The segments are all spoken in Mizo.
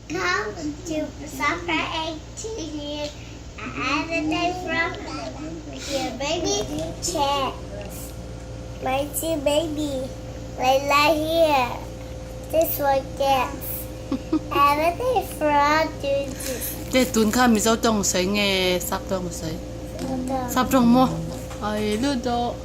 Come to soccer 18 years. And from here, baby chance. My two baby. Layla here. This one gets. Everything from this. Te tun kha Mizo tawng sawi nge sap tawng sawi? Sap tawng maw? Ai lut dawh.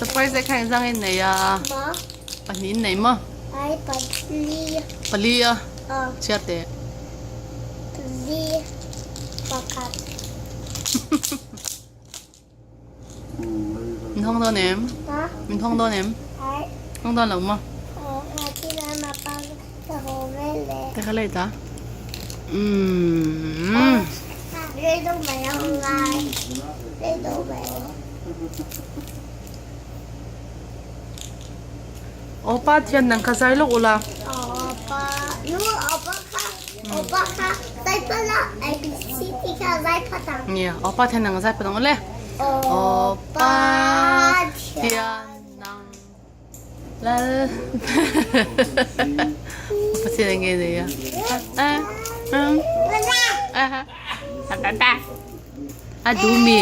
Surprise te kha engzang in nei a? Pahnih in nei maw? Pali a? Chhiar teh. Min hawng dawn em? Min hawng dawn em? Hawng dawn lo maw? Te kha lei ta. Umm. Aw pa thian nang kha zai lawk ula. Nia, aw pa thian nang zai phat ang ule. Aw pa thian nang lal. Aw pa thian nge nei a. A duh mi.